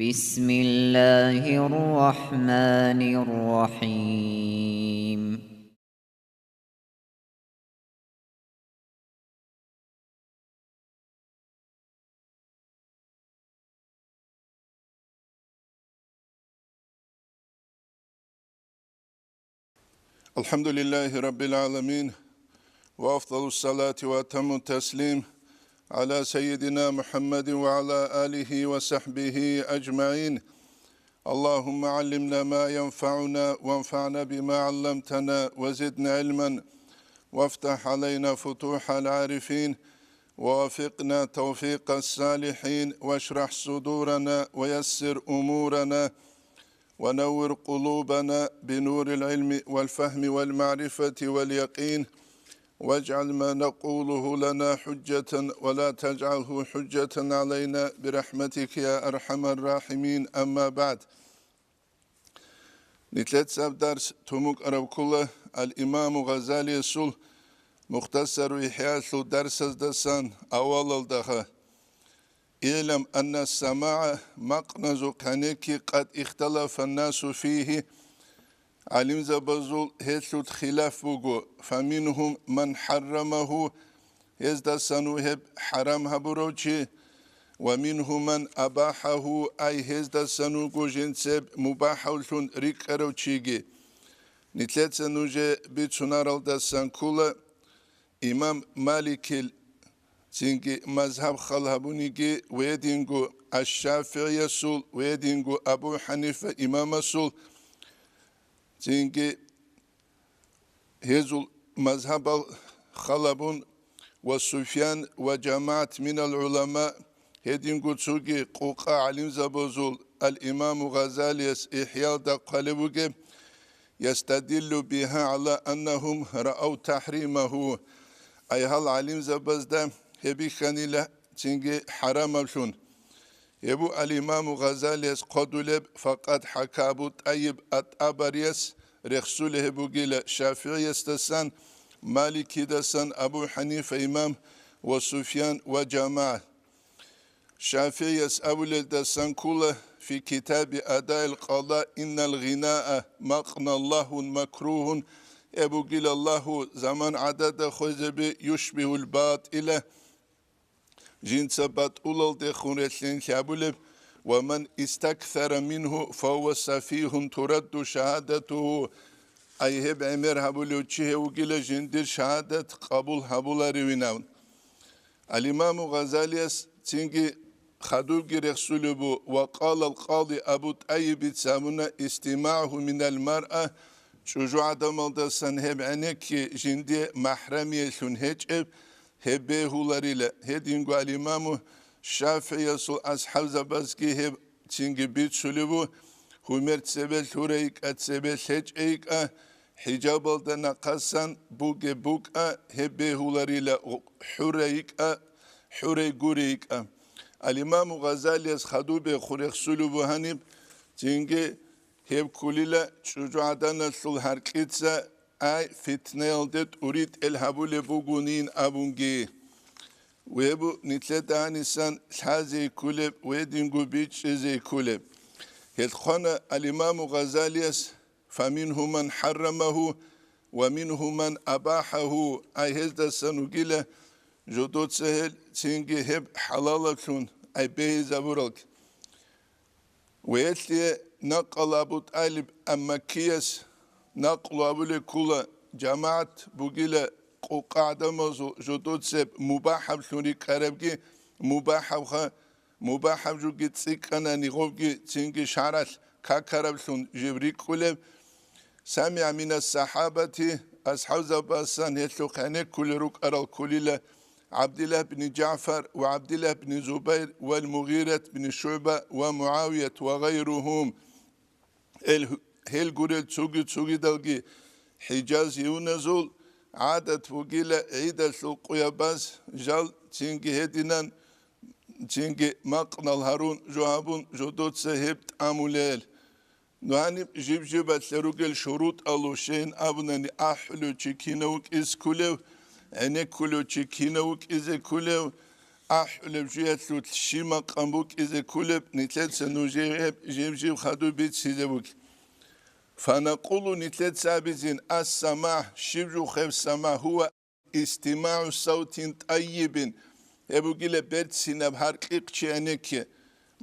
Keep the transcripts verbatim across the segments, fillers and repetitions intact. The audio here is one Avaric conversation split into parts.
بسم الله الرحمن الرحيم. الحمد لله رب العالمين، وأفضل الصلاة وأتم التسليم على سيدنا محمد وعلى آله وصحبه أجمعين. اللهم علمنا ما ينفعنا وانفعنا بما علمتنا وزدنا علما وافتح علينا فتوح العارفين ووفقنا توفيق الصالحين واشرح صدورنا ويسر أمورنا ونور قلوبنا بنور العلم والفهم والمعرفة واليقين، واجعل ما نقوله لنا حجة ولا تجعله حجة علينا برحمتك يا أرحم الراحمين. أما بعد. Нилъецаб дарс тумукӀараб ккола Ал-Имаму Гъазалиясул Мухтасару ИхӀялъул дарсаздасан авалалдаха. اعلم أن السماع, макъназул кӀанекки, قد اختلف الناس فيه, гӀалимзабазул гьелъул хилаф буго, فمنهم من حرمه, гьездасан вугеб хӀарам гьабурав чи, ومنهم من أباحه, ай гьездасан вуго жинцеб мубахӀавлъун рикӀкӀарав чиги. Нилъеца нужее бицунаралдасан ккола, имам Маликил, цинги мазгьаб хал гьабуниги, ва гьединго АшшафигӀиясул, ва гьединго Абу ХӀанифа имамасул, цинги гьезул мазгьабал хал гьабун, ва Суфьян ва жамагӀат минал гӀулама, гьединго цоги къукъа гӀалимзабазул Ал-Имаму Гъазалияс ИхӀялда хъвалеб бугеб, يستدل بها على أنهم رأوا تحريمه, ай гьал гӀалимзабазда гьеб бихьанила цинги хӀарамаблъун. Гьеб бу Ал-Имаму Гъазалияс хъвадулеб, فقد حكى أبو الطيب الطبريس рехсулеб гьеб бугила ШафигӀиясдасан, Маликидасан, Абу ХӀанифа имам ва Суфьян ва жамагӀат. ШафигӀияс абулелдасан ккола في كتاب أداء القضاء إن الغناء, макъна, لهو مكروه, гьеб бугила лагьу, заман гӀадада хвезеби, يشبه الباطل, жинца батӀулалдехун релълъин лъабулеб, ومن استكثر منه فهو سفيه ترد شهادته, ай гьеб гӀемер гьабулев чи гьев вугила жиндир шагьадат къабул гьабуларивинав. Ал-Имаму Гъазалияс цинги хадубги рехсулеб бу, وقال القاضي أبو الطيب, цамуна استماعه من المرأة, чӀужугӀадамалдасан гьеб гӀенекки жиндие махӀрамиялъун гьечӀеб, гьеб бегьуларила. Гьединго Ал-Имаму ШафигӀиясул асхӀабзабазги гьеб цинги бицулеб бу, гьумер цебе лъурайикӀа, цебе лъечӀейикӀа, хӀижабалда нахъасан бугеб букӀа, гьеб бегьуларила, хӀурайикӀа, хӀурай гурейикӀа. Ал-Имаму Гъазалияс хадубе хурехсулеб бу гьаниб, цинги гьеб ккулила чӀужугӀаданалъул гьаркьица, ай фитнаялде тӀуритӀел гьабулеб бугунин абунги. Гьеб бу нилъеда гьанисан лъазе ккулеб, гьединго бичӀчӀизе ккулеб. Гьелъ хъвана Ал-Имаму Гъазалияс, فمنهم من حرمه ومنهم من أباحه, ай гьездасан вугила жодоца гьел цинги гьеб хӀалалаблъун ай бегьизабуралги. Ва гьелъие накъала Абу ТӀалиб ан-Маккияс накълу абулеб ккола, жамагӀат бугила къукъа гӀадамазул жодоцеб мубахӀаблъун рикӀкӀарабги, мубахӀабха, мубахӀаб жуги цӀикӀкӀана нигъобги цинги шаргӀалъ какараблъун жиб рикӀкӀулеб. سمع من الصحابة, асхӀабзабасан гьелъухъ гӀенеккулел рукӀарал кколила ГӀабдиллагь бни ЖагӀфар ва ГӀабдиллагь бни Зубайр ва Ал-Мугъират бни ШугӀба ва МугӀавият ва гъайругьум. Гьел, гьел гурел цоги-цогидалги хӀижазиюназул гӀадат бугила гӀидалъул къуябаз жал цинги гьединан, цинги макънал гьарун жо гьабун жодоца гьеб тӀамулел. Нугьаниб жиб-жибалъе ругел шурутӀалу щейин абунани, ахӀулев чи кинав вукӀизе ккулев, гӀенеккулев чи кинав вукӀизе ккулев, ахӀулеб жуялъулъ щиб макъам букӀизе кколеб, нилъеца нужее гьеб жиб-жиб хадуб бицизе буго. Фанакъулу, нилъеца абизин, ас-самагь, щиб жухъеб самагь, гьува истимагӀу савтин тӀайибин, гьеб бугила берцинаб гьаркьихъ чи гӀенекке,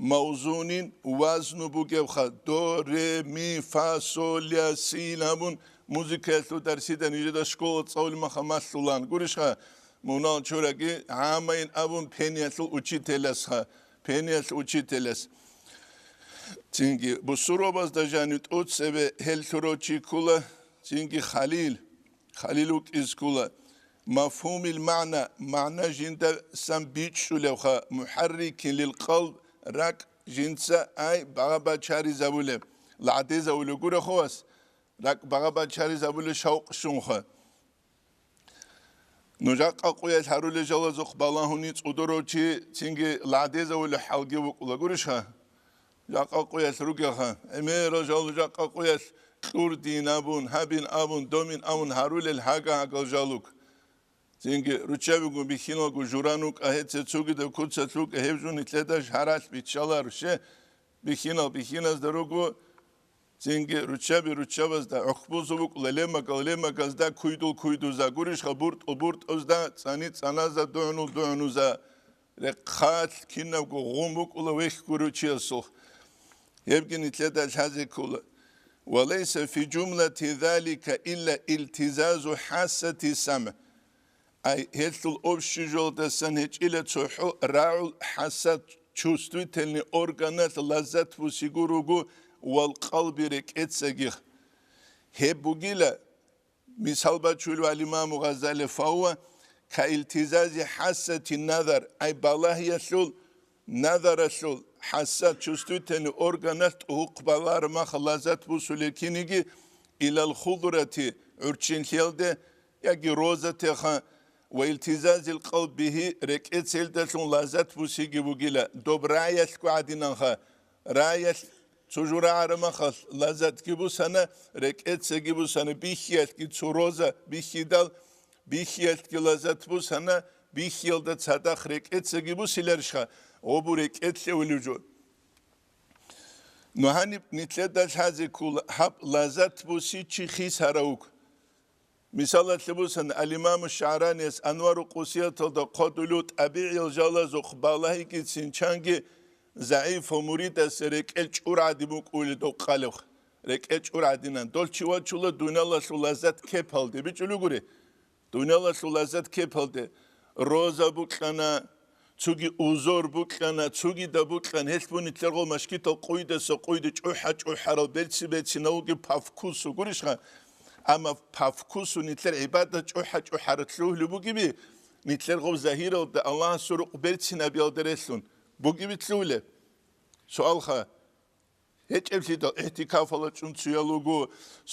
мавзунин, вазну бугебха, до, ре, ми, фа, соль, ля, син абун, музыкаялъул дарсида нижеда школа цӀалулеб маха малъулан. Гурищха, мунал чураги гӀамайин абун пениялъул учителясха, пениялъул учителяс. Цинги бусурбабазда жанив тӀоцебе гьел лъурав чи ккола, цинги халил. Халил вукӀизе ккола. Мафгьумил магӀна, магӀна жиндасан бичӀчӀулевха, мухӀаррикин лил къалб, ракӀ жинца ай багъа-бачаризабулеб, лагъдезавулев гурехъо вас, ракӀ багъа-бачаризабулеб шавкъ щунха. Нуж жакъа къуялъ гьарулел жалазухъ балагьуни цӀудурав чи цинги лагъдезавулев хӀалги вукӀула гурищха? Жакъа къуялъ ругелха, гӀемерал жал жакъа къуялъ кьурдин абун, гьабин абун, домин абун гьарулел гьага-гьагал жал рук. Цинги руччабигун бихьиналго журан рукӀа, гьеце цогидаб куцалъ рукӀа, гьеб жо нилъеда гьаралъ биччаларо, ще, бихьинал бихьиназда руго, цинги руччаби руччабазда, гӀухбузул букӀла лемагал лемагазда, куйдул куйдуза, гурищха буртӀул буртӀузда, цӀани цӀаназа, дугӀнул дугӀнуза. Рехъалъ кинабго гъум букӀула вехь гурев чиясухъ. Гьебги нилъеда лъазе ккола. Ва лайса фи жумлати залика илла илтизазу хӀасати самгӀ. Ай, гьелъул общий жолдасан гьечӀила цохӀо рагӀул хӀасат, чувствительный органалъ лаззат бусиго руго вал къалби рекӀецагих. Гьеб бугила, мисал бачулев ал-Имаму Гъазали, фавва ка илтизази хӀасати назар, ай балагьиялъул, назаралъул хӀасат, чувствительный органалъ тӀугьухъ балараб мах лаззат бусулеб киниги, илал худрати, гӀурччинлъиялде, яги розатеха, ва илтизазил къалб бигьи, рекӀецелдалъун лаззат бусиги бугила, доб раялъго гӀадинанха, раялъ цо жо рагӀараб махалъ лаззатги бусана, рекӀецаги бусана, бихьиялъги цо роза бихьидал, бихьиялъги лаззат бусана, бихьиялда цадахъ рекӀецаги бусиларищха, гъобу рекӀелъевулев жо. Ну гьаниб нилъеда лъазе ккола, гьаб лаззат буси чи хисарав вуго. Мисалалъе бусан, ал-Имаму ШагӀранияс Анвару Къусияталда хъвадулев, тӀабигӀиял жалазухъ балагьигицин чанги загӀипав муридасе рекӀел чӀур гӀадин букӀулеб дов къалебха. РекӀел чӀур гӀадинан. Дол чи вачула дуниялалъул лаззат кепалде, бичӀулев гури. Дуниялалъул лаззат кепалде. Роза букьана, цоги узор букьана, цогидаб букьана, гьелъ бу нилъерго машгитал къуйдаса къуйде чӀухӀа-чӀухӀарал, берци-берциналги по вкусу гурищха? Амма по вкусу нилъер гӀибадат чӀухӀа-чӀухӀарал лъугьулеб бугеби, нилъерго загьиралда Аллагьасул рукъ берцинабиялда релълъун бугеби лъугьулеб? Суалха. ГьечӀеблъидал, игӀтикафалда чӀун цуял руго,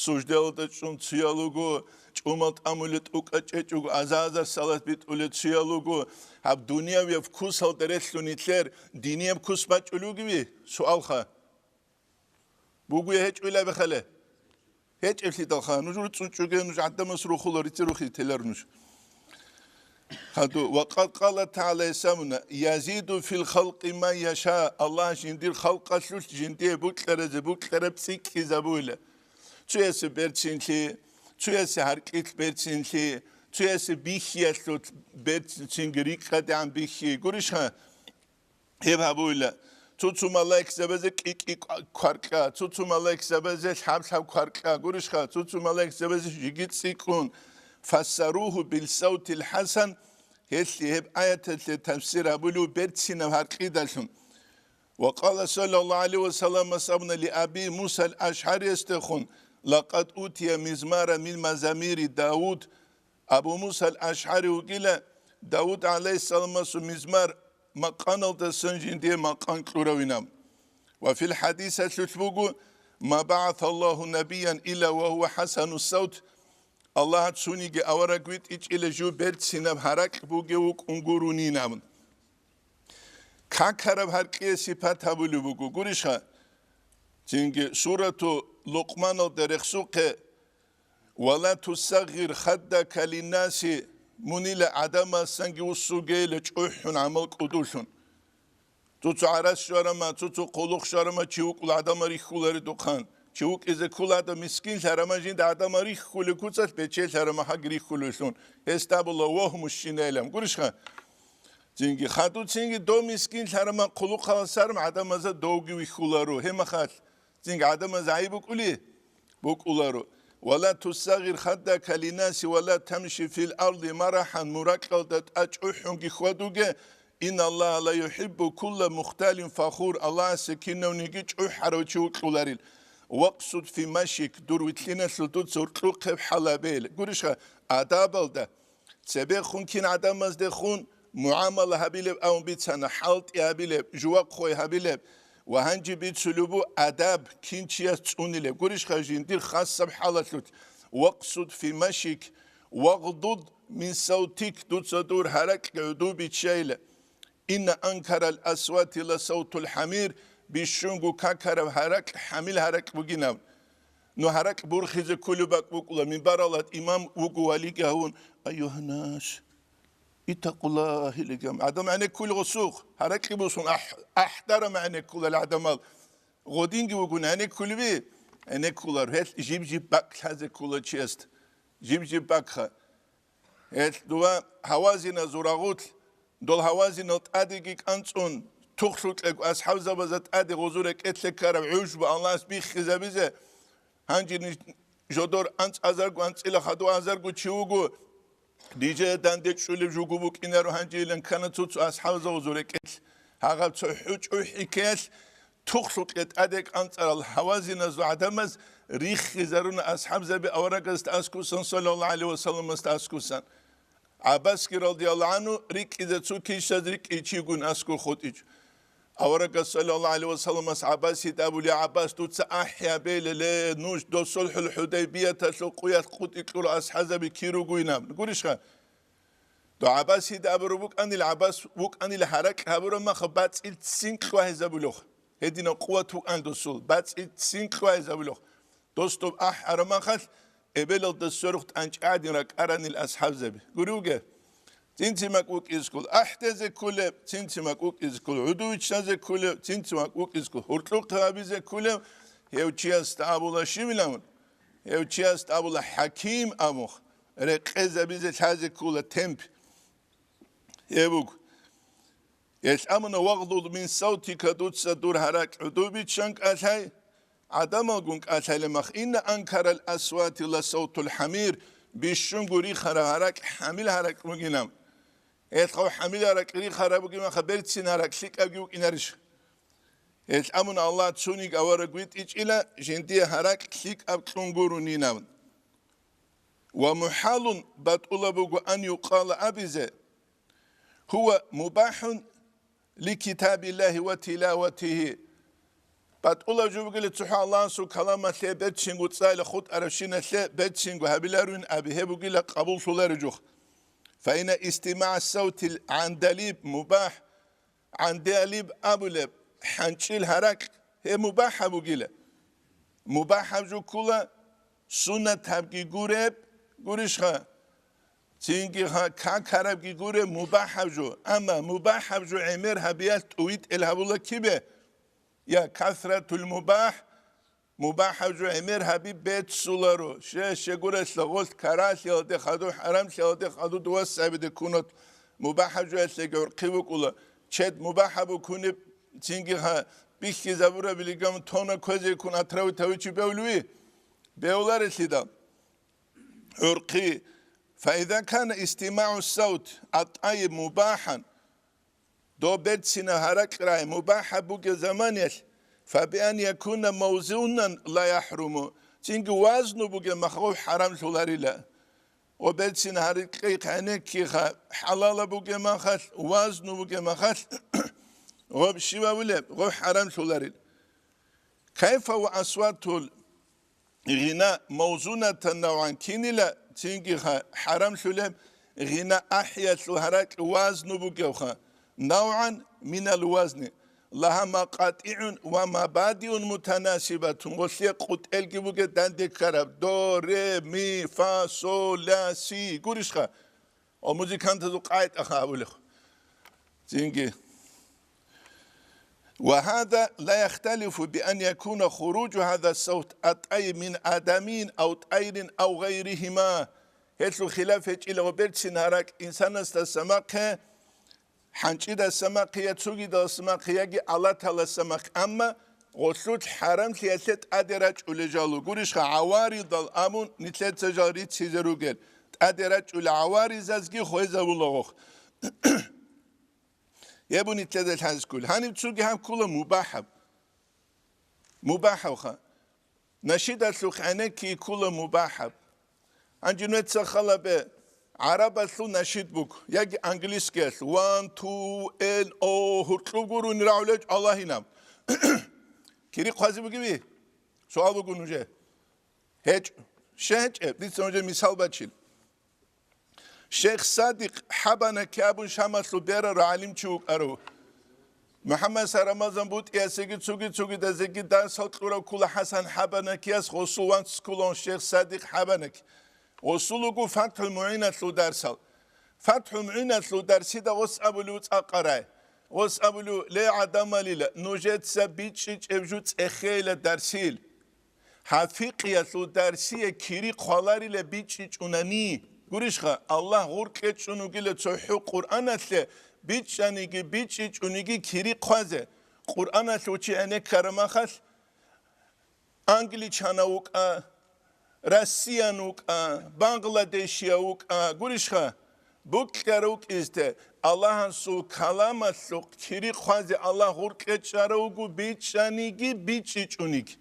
суждаялда чӀун цуял руго, чӀумал тӀамулел тӀукӀа чӀечӀого, аза-азар салат битӀулел цуял руго, гьаб дуниявияб вкусалда релълъун нилъер динияб вкус бачӀулев вугеви? Суалха. Бугуя гьечӀо илабихъале? ГьечӀеблъидалха, нуж руцӀцӀун чӀуге, нуж гӀадамас рухула, рицӀи рухи телар нуж. Гьаду, ва къад къала тагӀала, гьес абуна, язиду фил халкъи ма яша, Аллагь жиндир халкъалъулъ жиндие букьаразе букьараб цӀикӀкӀизабуила. Цуясе берцинлъи, цуясе гьаркьилъ берцинлъи, цуясе бихьиялъулъ берцинги рикӀкӀадегӀан бихьи. Гурищха? Гьеб гьабуила, цо-цо малаикзабазе кӀи-кӀи кваркьа, цо-цо малаикзабазе лъаб-лъаб кваркьа, гурищха, цо-цо малаикзабазе жиги цӀикӀкӀун, фассаругьу бил савтил хӀасан, гьелъие гьеб аяталъе тафсир гьабулев берцинаб гьаркьидалъун. Ва къала саллаллагьу гӀалайгьи ва саллам асхӀабна ли Аби Муса ал-АшгӀариясдехун, лакъад утия мизмара мин мазамири Давуд, Абу Муса ал-АшгӀари вугила, Давуд гӀалайгьиссаламасул мизмар макъаналдасан жиндие макъан кьуравинаб. Ва фил хӀадисалъулъ буго, ма багӀаталлагьу набиян илла ва гьува хӀасану савт, Аллагь цониги авараг витӀичӀила жив берцинаб гьаракь бугев вукӀун гурунин абун. Какараб гьаркьие сипат гьабулеб буго, гурищха? Цинги сурату Лукъманалда рехсухъе, «Ва ла тусагъир хаддака линнаси», Мунила гӀадамасанги вуссугейила чӀухӀун гӀамал кӀудулъун. Цо-цо гӀарас щварама, цо-цо хъулухъ щварама чи вукӀула гӀадамал рихьулари духъан. Чи вукӀизе ккола гьадаб мискинлъарама жинда гӀадамал рихьулеб куцалъ бечелъарама гьаг рихьулевлъун. Гьесда абула вагьму щинайлан. Гурищха? Цинги хадуцинги дов мискинлъарама хъулухъаласарам гӀадамазда довги вихьуларо. Гьемахалъ цинги гӀадамаз гӀайиб букӀули? БукӀуларо. «Ва ла туссагъир хаддака линнаси ва ла тамши фил арди марахӀан», муракьалда тӀа чӀухӀунги хьвадуге, «Инналлагьа ла юхӀиббу кулла мухталин фахур», Аллагьасе кинавниги чӀухӀарав чи вукьуларил. «Вакъсуд фи машик», дур вилълъиналъул дуца гьоркьухъеб хӀалабел. Гурищха, адабалда. Цебехун кин гӀадамаздехун мугӀамала гьабилеб абун бицана, хӀалтӀи гьабилеб, жувахъ хвей гьабилеб ва гьанже бицулеб бу адаб кин чияс цӀунилеб. Гурищха, жиндир хасаб хӀалалъулъ: «Вакъсуд фи машик, вагъдуд мин савтик», дуца дур гьаракь гӀуду биччайила. «Инна анкарал асвати ла савтул хӀамир», бищунго какараб гьаракь хӀамил гьаракь бугинаб. Ну гьаракь бурхизе кколеб бакӀ букӀула, минбаралда имам вуго валиги гьавун: «Айюгьаннас, иттакъуллагь», илигам. ГӀадам гӀенеккулев гъосухъ, гьаракьи бусун ахӀ-, ахӀдарам гӀенеккулел гӀадамал. Гъодинги вугун гӀенеккулеви? ГӀенеккулар. Гьелъ жиб-жиб бакӀ лъазе ккола чиясда. Жиб-жиб бакӀха. Гьелъ дова гьавазиназул рагъулъ, дол гьавазинал тӀадеги кӀанцӀун, тухлъукьего асхӀабзабазда тӀаде гъозул рекӀелъе ккараб гӀужбу Аллагьас биххизабизе, гьанже ниж жодор анцӀазарго, анцӀила хадуазарго чи вуго, нижее данде чӀулеб жуго букӀинаро гьанжейилан ккана цо-цо асхӀабзабазул рекӀелъ. Гьагъаб цо хӀучӀухӀикелъ тухлъукье тӀаде кӀанцӀарал гьавазиназул гӀадамаз риххизаруна асхӀабзаби аварагасда аскусан, саллаллагьу гӀалайгьи вассаламасда аскусан. ГӀаббасги, радияллагьу гӀангьу, рикӀкӀизе цо кишаз рикӀкӀичигун аскӀор хутӀичӀ. Аварагас, саллаллагьу гӀалайгьи вассаламас, ГӀаббасида абули: «Я ГӀаббас, дуца ахӀи гьабейила, ле, нуж досулхӀул ХӀудайбияталъул къуялъ къутӀи кьура асхӀабзаби кир ругойилан». Гурищха? Дов ГӀаббасида абураб букӀанил, ГӀаббас вукӀанил гьаракь гьабураб маха бацӀилцин кьвагьизабулев. Гьединаб къуват вукӀанил досул, бацӀилцин кьвагьизабулев. Дос доб ахӀараб махалъ, эбелалда сверухъ тӀанчӀи гӀадин ракӀаранил асхӀабзаби. Гури вуге? Цинци макӀ вукӀизккул ахӀдезе кколеб, цинци макӀ вукӀизккул гӀуду виччазе кколеб, цинци макӀ вукӀизккул гьоркьухъе гьабизе кколеб, гьев чиясда абула щивилан? Гьев чиясда абула хӀаким абун, рекъезабизе лъазе ккола темп. Гьеб буго. Гьелъ амуна: «Вагъдуд мин савтика», дуца дур гьаракь гӀуду биччан кӀалъай, гӀадамалгун кӀалъайле мах. «Инна анкарал асвати ла савтул хӀамир», бищунго рихараб гьаракь хӀамил гьаракь бугинаб. Гьелъ гьав хӀамил гьаракь рихараб бугеб маха, берцин гьаракь лъикӀабги вукӀинарищ? Гьелъ амун Аллагь цуниг авараг витӀичӀила, жиндие гьаракь лъикӀаб кьун гурунинаб. «Ва мухӀалун», батӀула буго, «ан юкъала», абизе, «гьува мубахӀун ли китабиллагьи ва тилаватигьи». БатӀула жо бугила цохӀо Аллагьасул каламалъе берцинго цӀайла хутӀарабщиналъе берцинго гьабиларуин аби, гьеб бугила къабуллъулареб жо. «Фаинна истимагӀа савтил гӀандалиб мубахӀ», гӀандалиб абулеб хӀанчӀил гьаракь, гьеб мубахӀаб бугила. МубахӀаб жо ккола, суннатабги гуреб, гурищха, цинги ха-, какарабги гуреб мубахӀаб жо. Амма мубахӀаб жо гӀемер гьабиялъ тӀувитӀел гьабула кибе? Я касратул мубахӀ, мубахӀаб жо гӀемер гьаби беццуларо, щай-щай гурелъа гъолъ каралъиялде хадур, хӀарамлъиялде хадур дувас сабиде кунот. МубахӀаб жоялъеги гӀурхъи букӀула. Чед мубахӀаб букунеб, цинги ха-, бихьизабурабилиган тона кквезе ккун атравитавичи бевлуи? Бевларелъидал. ГӀурхъи. «Фаиза кана истимагӀу савт ат-тӀайиб мубахӀан», доб берцинаб гьаракь рагӀи мубахӀаб бугеб заманиялъ, «фабиан якуна мавзунан ла яхӀруму», цинги вазну бугеб махалъ хӀарамлъуларила. Ва берцин гьаракьи гӀенеккиха хӀалалаб бугеб махалъ, вазну бугеб махалъ, гъоб щивавулеб, гъоб хӀарамлъуларил. «Кайфа ва асватул гъина мавзунатан навгӀан», кинила цинги ха-, хӀарамлъулеб гъина ахӀиялъул гьаракь вазну бугевха, навгӀан минал вазни, «лагьа макъатӀигӀун ва мабадиун мутанасибатун», гъолъие къутӀелги бугеб данде ккараб: до, ре, ми, фа, со, ля, си, гурищха? Гьал музыкантазул къагӀида абулеб. Цинги. وهذا لا يختلف بأن يكون خروج هذا الصوت الطيب من آدمي أو طير أو غيرهما. Гьелъул хилаф гьечӀила ва берцин гьаракь инсанасдаса махъе, хӀанчӀидаса махъе, я цугидаса махъе, яги алаталаса махъе. Амма гъолъулъ хӀарамлъиялъе тӀаде рачӀулел жал ругурищха, гӀаваридал абун нилъеца жал риццизе ругел, тӀаде рачӀулел гӀаваризазги хвезавулаго. Гьеб нилъеда лъазе ккола. Гьаниб цоги гьаб ккола мубахӀаб. МубахӀабха. Нашидалъухъ гӀенекки ккола мубахӀаб. Гьанже нужеца хал гьабе, гӀарабалъул нашид буго, яги английскиялъул, one, two, L, O, гьуркьуб гурони рагӀулел Аллагьинаб. Кири хъвазе бугеби? Суал буго нужее. ГьечӀо. Щай гьечӀеб? Дица нужее мисал бачил. Шейх Садикъ ХӀабанаки абун Шамалъул берарав гӀалимчи вукӀарав. МухӀаммад Рамазан БутӀиясеги цуги-цугидазеги дарсал кьурав ккола ХӀасан ХӀабанакияс гъосул ванцӀцӀ кколаан шейх Садикъ ХӀабанаки. Гъосул вуго ФатхӀул МугӀиналъул дарсал. ФатхӀул МугӀиналъул дарсида гъос абулев цӀакъарай. Гъос абулев, ле гӀадамалила, нужеца бичӀчӀичӀеб жо цӀехейила дарсил. Гьаб фикъгьиялъул дарсие кири хъваларила бичӀчӀичӀунани. Гурищха, Аллагь гъоркье чӀун вугила цохӀо Къуръаналъе бичӀчӀаниги бичӀчӀичӀониги кири хъвазе. Къуръаналъул чи гӀенеккараб махалъ, англичанав вукӀа, россиян вукӀа, бангладешияв вукӀа, гурищха, бокьарав вукӀизте, Аллагьасул каламалъухъ кири хъвазе Аллагь гъоркье чӀарав вуго бичӀчӀаниги бичӀчӀичӀониги.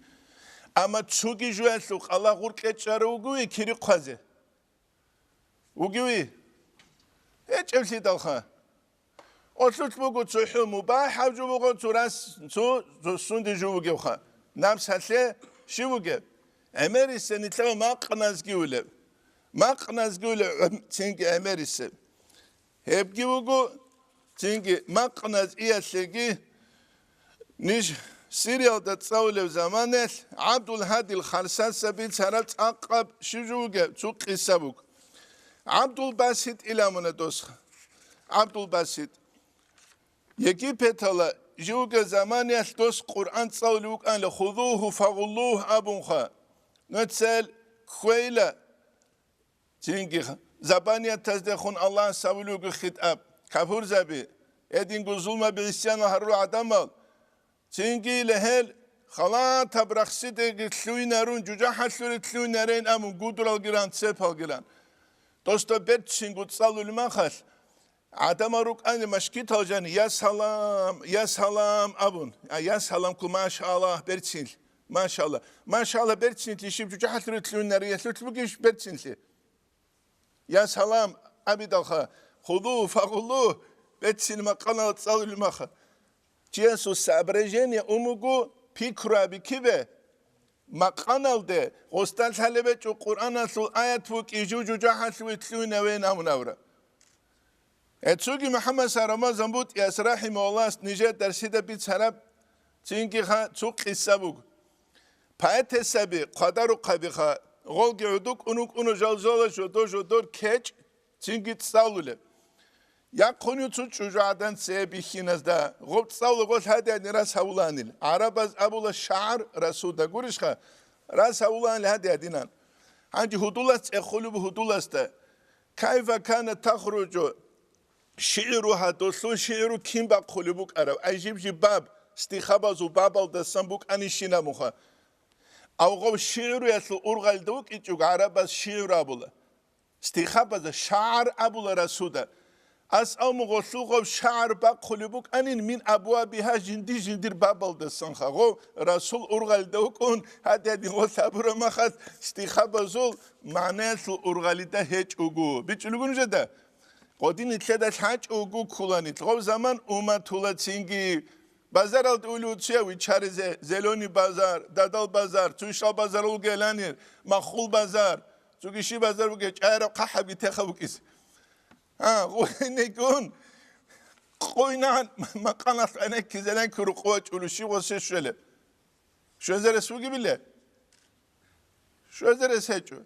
Амма цоги жоялъухъ Аллагь гъоркье чӀарав вугови кири хъвазе? Вугеви? ГьечӀеблъидалха. Олъулъ буго цохӀо мубахӀаб жо буго, цо рас-, цо, цо сунде жо бугевха. Напсалъе щив вугеб? ГӀемерисеб нилъер макъназги улеб. Макъназги улеб, цинги гӀемерисеб. Гьебги вуго, цинги макъназ иялъеги ниж Сириялда цӀалулев заманаялъ ГӀабдул-Гьадил Харсасаби царал цӀакъаб щив жо вугеб, цо къиса буго. ГӀабдул-Басит иламуна досха. ГӀабдул-Басит. Египетала живго заманиялъ дос Къуръан цӀалулев вукӀанила, «Хузуху фагъуллугь», абунха. Нуцел кквейила, цинги забаниятаздехун Аллагьас гьабулев вуго хитӀаб, капурзаби, гьединго зулмаби гӀисянал гьарурал гӀадамал, цинги легьел халатаб рахсидеги лъугьинарун, жужахӀалъуре лъугьинарейин абун, гудуралгиран, цепалгиран. Досда берцинго цӀалулеб махалъ, гӀадамал рукӀанила машгитал жани, «Я салам, я салам», абун. А, «Я салам», ку, машаллагь, берцинлъи. Машаллагь. Машаллагь, берцинлъи щиб жужахӀалъуре лъугьинариялъулъ бугищ берцинлъи? «Я салам», абидалха, «Хузуху фагъуллугь», берцин макъанал цӀалулеб маха. Чиясул соображение умуго, пикру абикибе, макъаналде гъосда лъалеб гьечӀо Къуръаналъул аят букӀи жужу жужахӀалъуве лъугьинавейин абун абура. Гьецуги МухӀаммад Рамазан БутӀияс рахӀимагьуллагьас нижер дарсида бицараб цинги ха-, цо къиса буго. Поэтесаби хъвадарухъабиха, гъолги гӀодукӀун рукӀуна жал-жала жодор-жодор кечӀ цинги цӀалулеб. Яхъунив цо чӀужугӀадан цее бихьиназда, гъоб цӀалула гъолъ гьади-гьадин рас гьавуланил. ГӀарабаз абула шагӀар расуда гурищха, рас гьавуланил гьади-гьадинан. Гьанже гьудулас цӀехолеб гьудуласда. Кайфа кана тахруджу шигӀру, гьадулъул шигӀру кин бахъулеб букӀараб, гӀажиб-жиб баб, стихабазул бабалдасан букӀанищинаб муха. Авгъав шигӀруялъул ургъалда вукӀичӀого гӀарабаз шигӀр абула. Стихабазда шагӀар абула расуда. Ас авмугъалъулгъав шагӀар бахъулеб букӀанин мин абуа бигьа жинди-жиндир бабалдасанха. Гъов расул ургъалда вукӀун, гьади-гьадин гъолъ абураб махалъ стихабазул магӀнаялъул ургъалида гьечӀого. БичӀчӀулгун жеда? Гъодин нилъеда лъачӀого кколани, гъоб заман уматула цинги. Базаралда улев цуя виччаризе, Зеленый базар, Дадал базар, цуйшал базар улгеланир, Махул базар, цуги щиб базар бугеб, чӀараб хъахӀабги теха букӀизе. А, гъуйнигун, къуйнан, макъаналъ гӀенеккизе гьенеккун рукъу вачӀулев щив гъосе щвелеб? Щвезарес вугебиле? Щвезарес гьечӀо.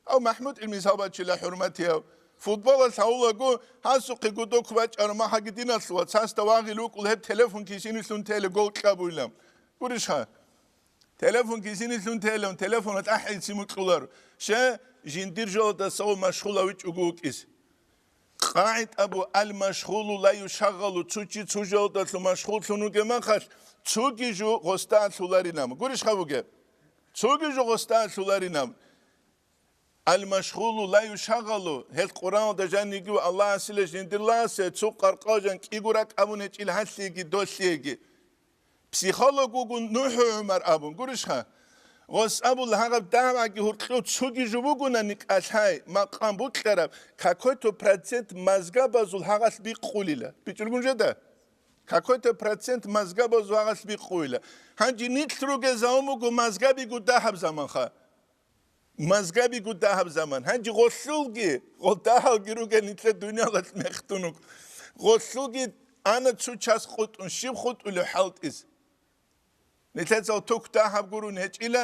Ав МахӀмуд ил мисал бачила хӀурматияв, Футболалъ гьавулаго, гьасухъе гудок бачӀараб махаги диналъ ва цасда вагъил вукӀул гьеб телефон кисинилъун теле гол кьабуйилан. Гурищха? Телефон кисинилъун теле, телефон тӀахӀи цимукьулар. Ще жиндир жоладаса ва машгъулав вичӀого вукӀис. КъагӀида абу: «Ал-машгъулу ла юшагъалу», цо чи цо жоладалъун машгъуллъун вугеб махалъ, цоги жо гъосда алъуларинаб. Гурищха бугеб? Цоги жо гъосда алъуларинаб. Ал-машгъулу ла юшагъалу, гьел Къуръаналда жаниги ва Аллагьасила жиндир лагъасе цо къаркъал жан кӀиго ракӀ абун гьечӀил гьалъиеги долъиеги. Психолог вугун НухӀ ГӀумар абун, гурищха? Гъос абула гьагъаб дагӀбаги гьуркьув цоги жо бугунани кӀалъай, макъам букьараб, какой-то процент мазгабазул гьагъалъ бикъулила. БичӀулгун жеда? Какой-то процент мазгабазул гьагъалъ бикъуила. Гьанже нилъ ругезавун буго мазгабиго дагьаб заманха. Мазгабиго дагьаб заман. Гьанже гъолъулги, гъол дагьалги ругел нилъер дуниялалъ мехтунук. Гъолъулги ана цо час хутӀун, щиб хутӀулев хӀалтӀиз? Нилъецал тук дагьаб гурун гьечӀила,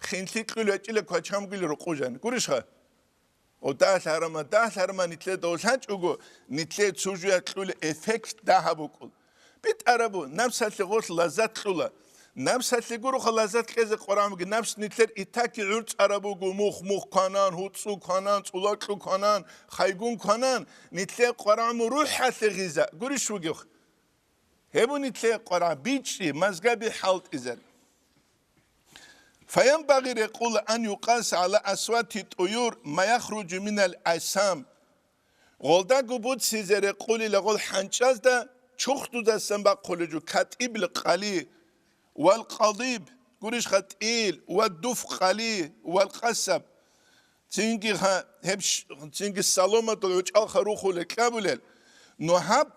хинлъи кьул гьечӀила квачамгули рукъужан. Гурищха? О, дагьлъарама, дагьлъарама нилъеда лъачӀого, нилъее цо жуя кьула эффект дагьаб букӀул. БитӀарабу, напсалъе гъолъ лаззат кьула. Напсалъе гуроха лаззат кьезе къварамги, напс нилъер итаки гӀурцӀараб буго, мух-мух кванан, гьуцӀу кванан, цӀулакьу кванан, хайгун кванан, нилъер къвараму рухӀалъе гъиза. Гурищ вугев? Гьеб нилъер къварам бичӀчӀи, мазгаби хӀалтӀизар. Фаянбагъи рекъула ан юкъаса гӀала асвати тӀуюр ма яхруджу минал асам. Гъолдаго буцизе рекъулила гъол хӀанчӀазда чурхдудасан бахъулеб жо катӀибил къали, вал къадиб, гурищха, тӀил, ва дуф къали, вал къасаб. Цинги гьа-, гьеб щ-, цинги саломатул гӀучӀалха рухулел кьабулел. Ну гьаб,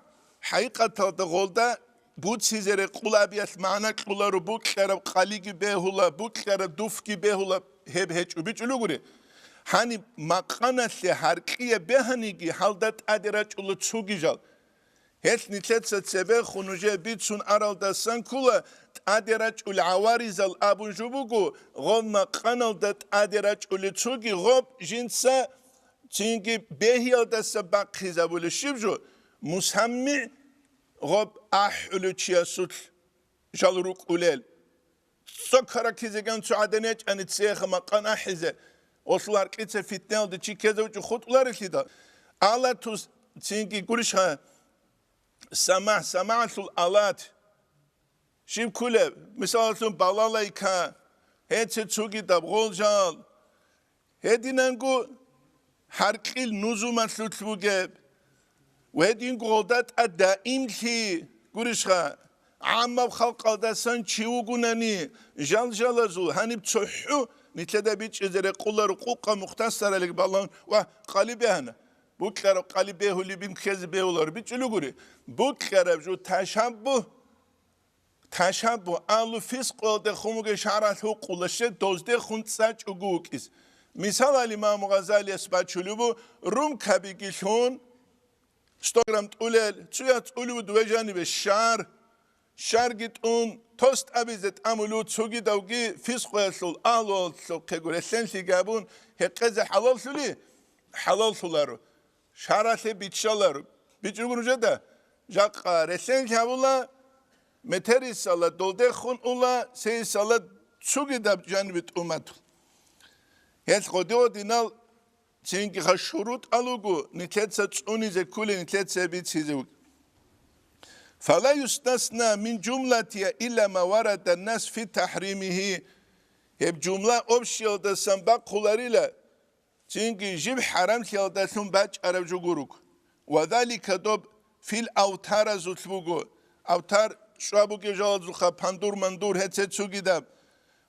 хӀакъикъаталда, гъолда буцизе рекъулабиялъ магӀна кьуларо, букьараб къалиги бегьула, букьараб дуфги бегьула, гьеб гьечӀо, бичӀчӀулугури. Гьаниб макъаналъе гьаркьияб бегьаниги гьалда тӀаде рачӀула цуги жал. Гьелъ нилъеца цебехун нужее бицун аралдасан ккула, тӀаде рачӀул гӀаваризал абун жо буго, гъоб макъаналда тӀаде рачӀулел цоги гъоб жинца цинги бегьиялдаса бахъизабулеб щиб жо, мусаммигӀ гъоб ахӀулев чиясулъ жал рукӀулел. Цо ккараккизеган цо гӀадан ячӀани цеха макъан ахӀизе, гъолъул гьаркьица фитнаялда чи ккезавучӀо хутӀуларелъидал, алатус цинги гурищха, самагь, самагьлъул алат. Щиб ккулеб? Мисалалъун, балалайка, гьеце цугидаб гъолжал, гьединанго гьаркьил нузумалъулъ бугеб, гьединго гъолда тӀад даимлъи гурищха, гӀаммаб халкъалдасан чи вугунани, жал-жалазул гьаниб цохӀо нилъеда бичӀчӀизе рекъуларо къукъа мухтасаралиги балагьун ва къали бегьана. Букьараб къали бегьулебин ккезе бегьуларо, бичӀчӀулугури. Букьараб жо ташаббу. Ташаббу, агьлу фискъуялдехун вугев шаргӀалъ гьукъула, щай доздехун цӀачӀого вукӀиз. Мисал, ал-Имаму Гъазалияс бачулеб буго, румкабиги лъун, сто грамм тӀулел, цуя цӀулев вуго вежанибе щар, щарги тӀун, тост абизе тӀамулев цогидавги фискъуялъул, агьлуялъухъего релълъенлъиги гьабун, гьекъезе хӀалаллъули, хӀалаллъуларо. Шаралъе биччаларо. БичӀчӀулгун нужеда, жакъа релълъен гьавула, метерисала долдехун ула, сейсала цугидаб жаниби тӀуматул. Гьелъ гъодио динал цинги ха шурутӀ алуго, нилъеца цӀунизе ккулел, нилъеца бицизе вугеб. Фала юстасна мин жумлатиха илла ма варада нас фи тахӀримихи. Гьеб жумла общиялдасан бахъуларила, цинги жиб хӀарамлъиялдалъун бачӀараб жо гуруг. Ва залика доб фил автаразулъ буго. Автар чӀвабуге жалазулха пандур-мандур гьеце цугидаб.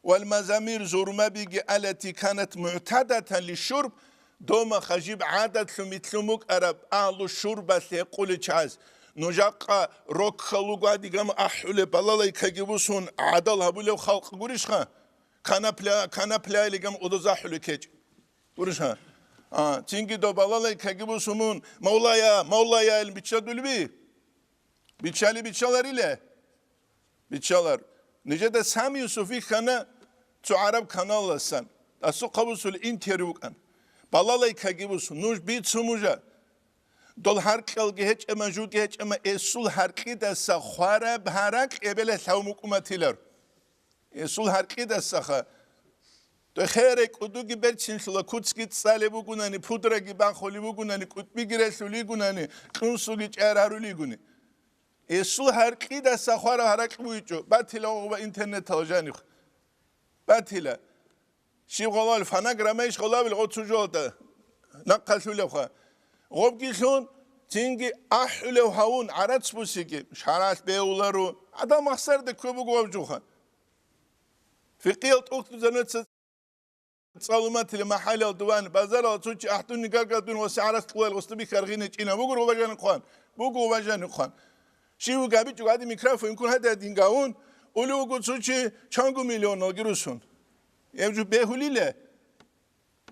Вал мазамир зурмабиги алати канат мугӀтадатан лишурб, дома хажиб гӀадатлъун митлъун букӀараб агьлу шурбалъ гьекъулел чаз. Нужахъа роккал руго адигам ахӀулеб балалайкаги бусун гӀадал гьабулев халкъ гурищха? Канапля, канапля илигам удузахӀулел кечӀ. Гурищха? А, цинги доб балалайкаги бусумун, «Мавлая, Мавлая», — ил биччадулеби? Биччали биччалариле? Биччалар. Нижеда Сами Юсуф вихьана цо гӀараб каналаласан. Асухъа бусул интервью вукӀан. Балалайкаги бусу, нуж бицун мужа. Дол гьаркьалги гьечӀама, жуги гьечӀама, эсул гьаркьидаса хвараб гьаракь эбелалъ гьав мукӀуматилар. Эсул гьаркьидасаха. Дой херай кӀудуги берцинлъула, куцги цӀалеб бугунани, пудраги бахулеб бугунани, кӀутӀбиги релълъулигунани, кьунсуги чӀарарулигуни. Эсул гьаркьидаса хвараб гьаракь бугичӀо, батила гъоба интернетал жанихъ. Батила. Щиб гъолал фонограмма иш гъолабил гъоцу жода нахъалъулевха. Гъобгилъун цинги ахӀулев гьавун гӀарац бусиги, шаралъ бегьуларо, гӀадал махсарда ккве буго гъаб жуха. Фикъиял тӀухьдузанаца цӀалуматили махӀалиял дуван, базарал цо чи ахӀдуни гагадун ва сагӀарас кьулал гъустаби харгъине чӀина. Бугур гъубажани хъван, бугу гъубажани хъван. Щив габичӀо гӀади микрофон ккун гьададин гавун, ули вуго цо чи чанго миллионалги русун. Гьеб жо бегьулиле?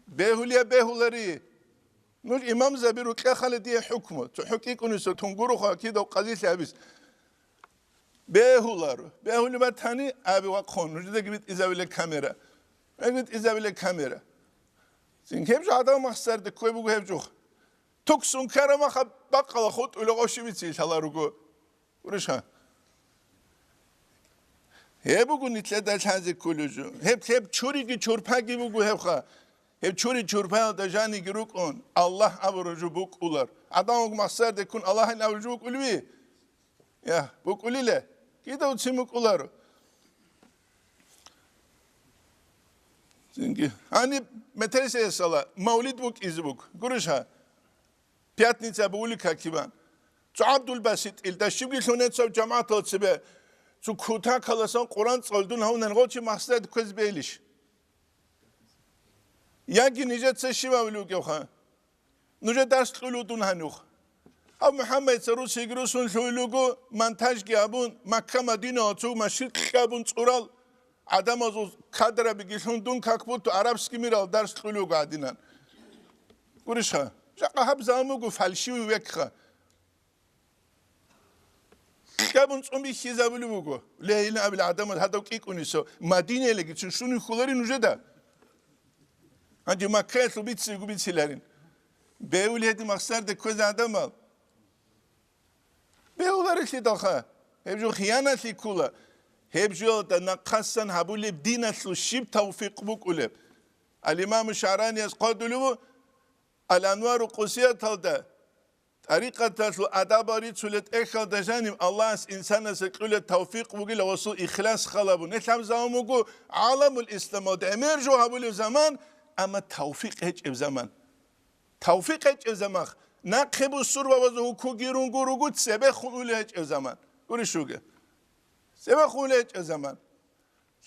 Бегьулия бегьулари. Нуж имамзаби рукьахъали дие хӀукму. Цо хӀукӀикӀуни со тунгуруха кидав къазилъи абис. Бегьуларо. Бегьули батани, аби вахъун, нужедаги битӀизабила камера. Гьеб битӀизабила камера. Цин гьеб жо гӀадамал махсарда ккве буго гьеб жо. Туксун ккараб маха бакъала хутӀула гъоши бицин лъала руго. Гурищха? Гьеб буго нилъеда лъазе кколев жо. Гьеб, гьеб чуриги чурпаги буго гьебха. Гьеб чури чурпаялда жаниги рукӀун, Аллагь абураб жо букӀулар. ГӀадамал махсарда ккун Аллагьин абураб жо букӀулеви? Я, букӀулиле? Кида уцин букӀуларо? Цинги. Гьаниб метерисеясала мавлид букӀизе буго. Гурищха? Пятница бугули какибан. Цо ГӀабдулбаситӀил, дашибги лъунецав жамагӀатал цебе, цо кутакаласан Къуран цӀалдун гьавнан гъочи махсарда кквезе бегьилищ? Яги нижеца щивав вугевха? Нужер дарс кьулев дун гьанух. Гьав МухӀаммадица русиги русун лъугьулего, монтажги абун, Макка-Мадинала цо машгьид кьабун цӀурал гӀадамазул кадрабиги лъун дун как будто арабский мирал дарс кьулев гӀадинан. Гурищха, жакъа гьаб заман буго фальшивый векха. Кьабун цӀун бихьизабулеб буго. Ле, ин абил гӀадамал гьадав кӀикӀунисо, Мадинаялегицин щунин хьуларин нужеда. Гьанже Маккаялъул бицего бициларин. Бегьули гьедин махсарда кквезе гӀадамал. Бегьуларелъидалха, гьеб жо хияналъи ккула. Гьеб жоялда нахъасан гьабулеб диналъул щиб тавфикъ букӀулеб? Ал-Имаму ШагӀранияс хъвадулев ву, Ал-Анвару Къусияталда, тӀарикъаталъул адабал рицулел тӀехьалда жанив Аллагьас инсанасе кьулеб тавфикъ бугила, гъосул ихлас халабун. Гьелъ гьаб заман буго гӀаламул исламалда гӀемер жо гьабулев заман, амма тавфикъ гьечӀеб заман. Тавфикъ гьечӀеб замах, нахъе бусурбабазул гьукуги рунгу ругу цебехун улей гьечӀеб заман. Гурищ ругел? Цебехун улей гьечӀеб заман.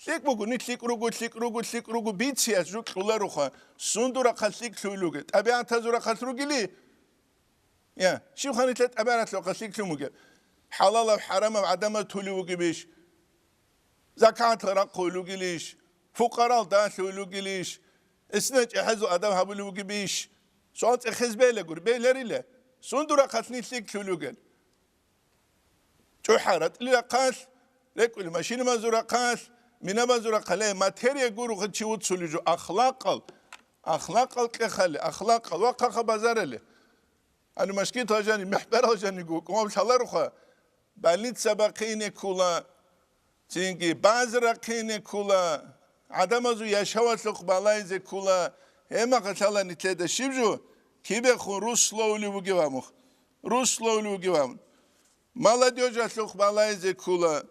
ЛъикӀ буго, ни лъикӀ руго, лъикӀ руго, лъикӀ руго, бицияс жо кьулароха, сундурахъа лъикӀ лъугьулуге, тӀабигӀатазурахъа ругели? Я, щиб ханилъа тӀабигӀатлъухъа лъикӀ лъумуге? ХӀалалаб, хӀарамаб гӀадамаз тулев вугебищ? Закатла рахъулев вугелищ? Фукъарал далъулев вугелищ? Эсина чӀехӀезул адаб гьабулев вугебищ? Суал цӀехез бейлагури, бейларила. Сундурахъа лъикӀ лъугьулугел? ЧӀухӀа ратӀлил рахъалъ, рекӀули машинабазул рахъалъ, минабазул рахъалъ, э, материя гуро чи вуцулев жо, ахлакъал, ахлакъал кьехали, ахлакъал, вахъаха базарали. Ани машгитал жани, мехбарал жани гукӀун лъаларуха, больница бахъине ккула, цинги база рахъине ккула, гӀадамазул яшавалъухъ балайзе ккула, гьемахъа лъала нилъеда щиб жо, кибехун русловли вугев гьамухъ, русловли вугев гьамун. Молодёжалъухъ балайзе ккула.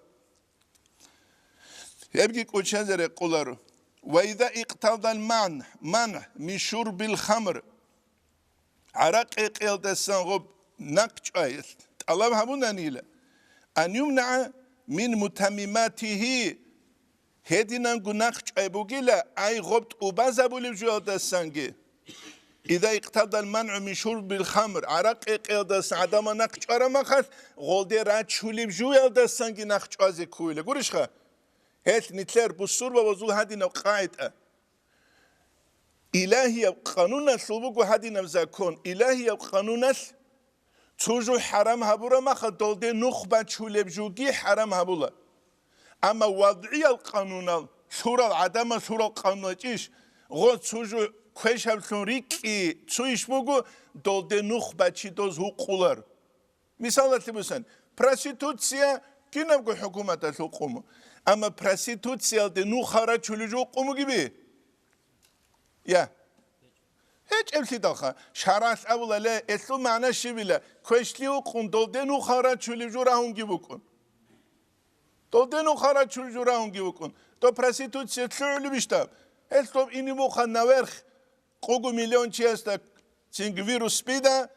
Гьебги кӀочазе рекъоларо. Ва иза икътадал ман, ман мин шурбил хамр, гӀаракъи кьеялдасан гъоб нахъ чӀваялъ тӀалаб гьабунанила, ан юмнаа мин мутаммиматигьи, гьединанго нахъ чӀвай бугила, ай гъоб тӀубазабулев жуялдасанги. Иза икътадал манъу мин шурбил хамр, гӀаракъи кьеялдасан гӀадамал нахъ чӀвараб махалъ, гъолде рачулеб жуялдасанги нахъ чӀвазе ккуила. Гурищха? Гьелъ нилъер бусурбабазул гьадинаб къагӀида. Илагьияб къануналъул буго гьадинаб закон. Илагьияб къануналъ цо жо хӀарам гьабураб махалъ, долде нух бачулеб жуги хӀарам гьабула. Амма вадгӀиял къанунал, лъурал гӀадамал лъурал къануначӀищ, гъо цо жо квешаблъун рикӀкӀи цо иш буго, долде нух бачи доз гьукъулар. Мисалалъе бусан, проституция кинабго хӀукуматалъул къуму, амма проституциялде нух гьарачулев жо къумуги би? Я. ГьечӀеблъидалха, шаргӀалъ абула, ле, элъул магӀна щибила, квешлъи вукъун, долде нух гьарачулев жо рагьунги букӀун. Долде нух гьарачулев жо рагьунги вукӀун. Доб проституция лъугӀулебищ даб? Гьелъ доб ине муха наверх къугу миллион чиясда цинги вирус СПИДа,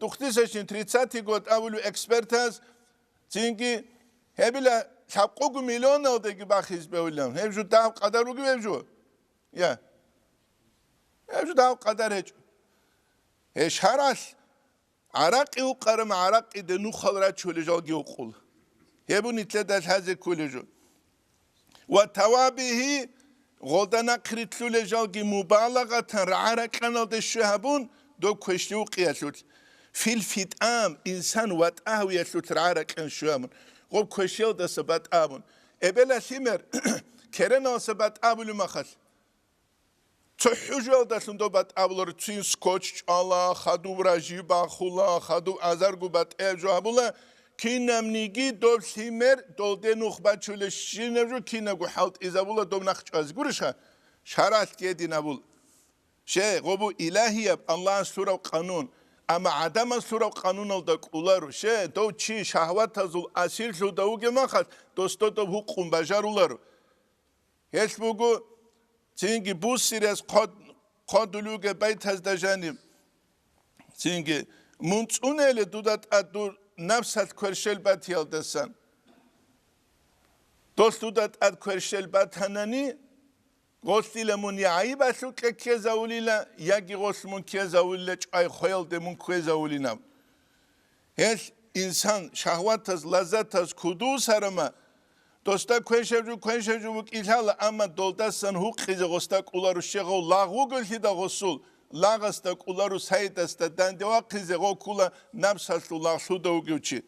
двухтысячный тридцатый год абулев экспертаз, цинги гьебила лъабкъугу миллионалдеги бахизе бегьулилан. Гьеб жо дагьаб къадар бугеб гьеб жо? Я. Гьеб жо дагьаб къадар гьечӀо. Гьеб шаргӀалъ гӀаракъи вукъараб, гӀаракъиде нухал рачулел жалги вукъула. Гьеб нилъеда лъазе кколеб жо. Ва тавабигьи, гъолда нахърилълъулел жалги мубалагъатан рагӀа-ракьаналде щвей гьабун, доб квешлъи вукъиялъулъ. Фил фитӀам, инсан ватӀа гьавиялъулъ рагӀа-ракьан щвей гьабун, гъоб квешлъиялдаса батӀа гьабун. Эбелалъимер кереналдаса батӀа гьабулеб махалъ. ЦохӀо жоялдалъун доб батӀа гьабуларо, цин скотч чӀвала, хадуб ражи бахула, хадуб азарго батӀияб жо гьабула, кинабниги доб лъимер долде нух бачулебщинаб жо кинабго хӀалтӀизабула доб нахъ чӀвазе. Гурищха? ШаргӀалъ гьедин абула. Ще, гъобу илагьияб Аллагьас лъурав къанун, амма гӀадамас лъурав къануналда кӀоларо. Ще, дов чи шагьватазул асирлъуда вугеб махалъ, досда доб гьукъун бажаруларо. Гьелъ буго, цинги буссиреяс хъвад-, хъвадулев вугеб байтазда жаниб. Цинги, мун цӀунейила дуда тӀад дур напсалъ кверщел батиялдасан. Долъ дуда тӀад кверщел батанани, гъолъила мун я гӀайибалъукьа ккезавулила, яги гъолъ мун ккезавулила чӀвай хвеялде мун кквезавулинаб. Гьелъ инсан шагьватаз, лаззатаз кудусарама, досда квешаб жо, квешаб жо букӀин лъала, амма долдасан гьукъизе гъосда кӀоларо щегъав лагъ вугелъидал гъосул, лагъасда кӀоларо сайдасда данде вахъизе гъов ккула напсалъул лагълъуда вугев чи.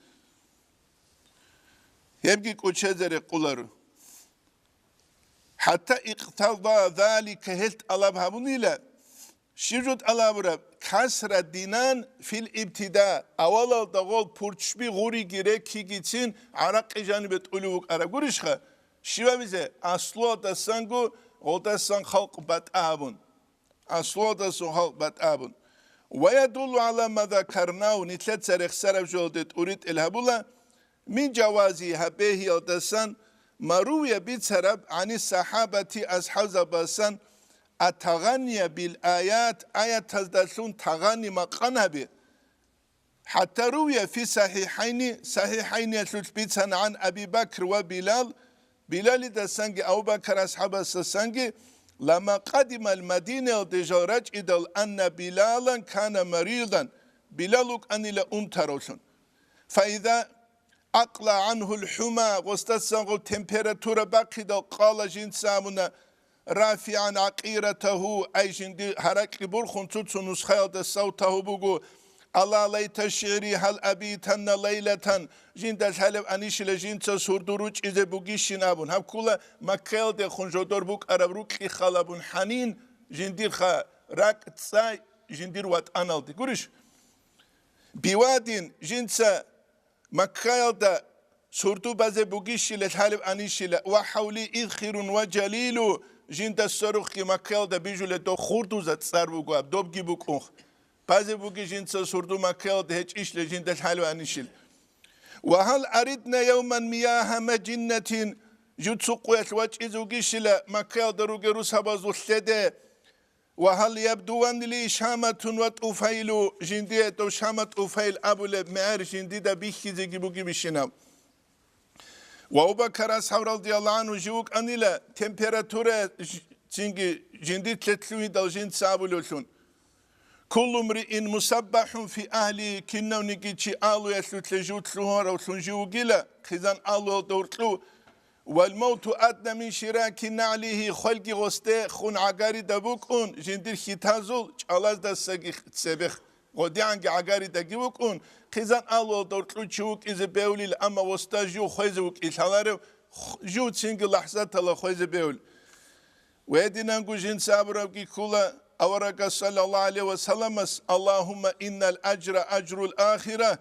Гьебги кӀочезе рекъоларо. ХӀатта икътада залика, гьелъ тӀалаб гьабунила, щиб жо тӀалабураб, касра динан фил ибтида, авалалда гъол пурччби гъуриги реккигицин гӀаракъи жанибе тӀулев вукӀараб гурищха? Щибабизе? Аслуялдасанго гъолдасан халкъ батӀа гьабун. Аслуялдасан халкъ батӀа гьабун. Ва ядуллу гӀала ма закарнагьу, нилъеца рехсараб жоялде тӀуритӀел гьабула, мин жавази, гьаб бегьиялдасан, ма рувия, бицараб, гӀани сахабати, асхӀабзабасан, аттагъания бил аят, аятаздалъун тагъани макъан гьаби. ХӀатта рувия фи сахихӀайни, сахихӀайниялъулъ бицана гӀан Аби Бакр ва Билал, Билалидасанги Абу Бакр асхӀабасдасанги, ламма къадимал Мадинаялде жал рачӀидал, анна Билалан кана маридан, Билал вукӀанила унтаравлъун. Фаиза акъла гӀанхул хӀума, гъосдасан гъов температура бахъидал, къала, жинца абуна, рафигӀан гӀакъиратагьу, ай жинди гьаракьи бурхун цо-цо нусхаялда савтагьу буго, ала лайта шигӀри гьал абитанна лайлатан, жинда лъалеб анищила жинца сурду ручӀизе бугищин абун. Гьаб ккула Маккаялдехун жодор букӀараб рукьи халабун хӀанин, жиндирха ракӀ цӀай жиндир ватӀаналде. Гурищ? Бивадин, жинца Маккаялда сурду базе бугищила лъалеб анищила, ва хӀавли изхирун ва жалилу, жинда сорухъги Маккаялда бижулел дов хурдуза цӀар буго аб, добги букӀунх. Базе буги жинца сурду Маккаялда гьечӀищила жинда лъалеб анищил. Ва гьал аридна явман мияха мажиннатин, жуцукъуялъ вачӀизе вугищила Маккаялда ругел русабазул лъеде, ва гьал ябдуван ли Шаматун ва ТӀуфайлу, жиндие дов Шама ТӀуфайл абулеб мегӀер жиндида бихьизеги бугебищинаб. Ва Абу Бакар асхӀаб радияллагьу гӀанху жив вукӀанила температура ж-, цинги жиндир лъетлъугьидал жинца абулевлъун. Куллу мриин мусаббахӀун фи агьли, кинавниги чи алуялъулъе жив лъугьаравлъун жив вугила, хъизан алуялда гьоркьов, Вал мавту адна мин шираки нагӀлихи, хвелги гъосде хун гӀагарида букӀун, жиндир хьитазул чӀалаздасаги цебех гъодигӀанги гӀагаридаги букӀун, хъизан алуялда гьоркьов чи вукӀизе бевлил, амма гъосда жив хвезе вукӀин лъаларев, х-, жив цинги лахӀзатала хвезе бевлил. Гьединанго жинца абурабги ккула, Аварагас саллаллагьу гӀалайгьи ва салламас: «Аллагьумма иннал ажра ажрул ахира»,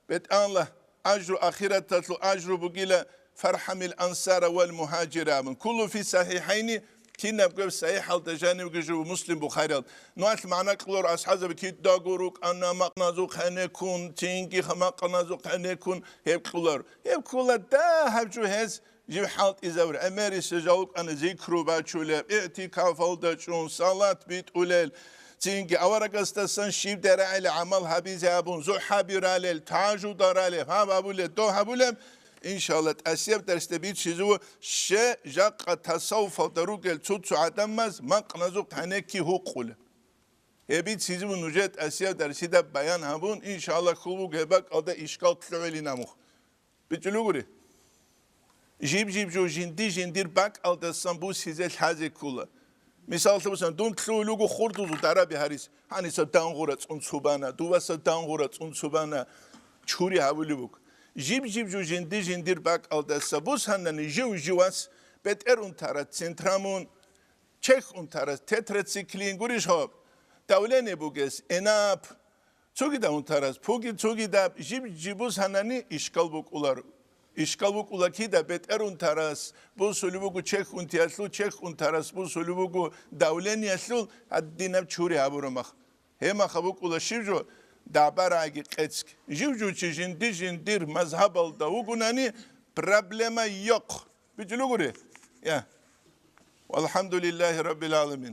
БетӀалла, ажру ахираталъул ажру бугила, «фархӀамил ансара вал мухӀажира» абун. Куллу фи сахӀихӀайни, кинабго сахӀихӀалда жанивги жо, Муслим, Бухариял. Нугьал магӀна кьолар асхӀабзаби кидаго рукӀана макъназухъ гьенеккун, цинги макъназухъ гьенеккун гьеб кьолар. Гьеб ккола дагьаб жо гьез жив хӀалтӀизавур, гӀемерисел жал рукӀана зикру бачулеб, игӀтикафалда чӀун, салат битӀулел, цинги аварагасдасан щиб дерагӀел гӀамал гьабизе абун, зухӀаби ралел, тажуда ралел, гьаб гьабулел, доб гьабулеб. Иншалла, тӀасияб дарсда бицизу, ще жакъа тасаввуфалда ругел цо-цо гӀадамаз макъназухъ гьенекки гьукъулеб. Гьеб бицизу нужер тӀасияб дарсида баян гьабун, иншалла, хьул бугеб бакӀалда ишкал лъугӀилин амух. БичӀчӀулугури. Жиб-жиб жо жинди-жиндир бакӀалдасан бусизе лъазе ккола. Мисаллъун, дун лъугьулего хурдузул дараби гьарис, гьаниса дангъура цӀун цо бана, дуваса дангъура цӀун цо бана, чури гьабулеб буго. Жиб-жиб жо жинди-жиндир бакӀалдаса бусанани жив-живас бетӀер унтарас центрамун, чехь унтарас тетрациклин гурищ гьаб, давление бугес инаб, цогидаб унтарас пуги, цогидаб жиб-жиб бусанани ишкал букӀулар. Ишкал букӀула кида бетӀер унтарас бусулеб буго чехь унтиялъул, чехь унтарас бусулеб буго давлениялъул, гьадинаб чури гьабураб мах. Гьеб махаб букӀула щиб жо, дагӀба-рагӀиги къецги. Жив-жив чи жинди-жиндир мазгьабалда вугунани, проблема йохъ. БичӀчӀулугури? Я. Валхамдулиллагьи раббил гӀаламин.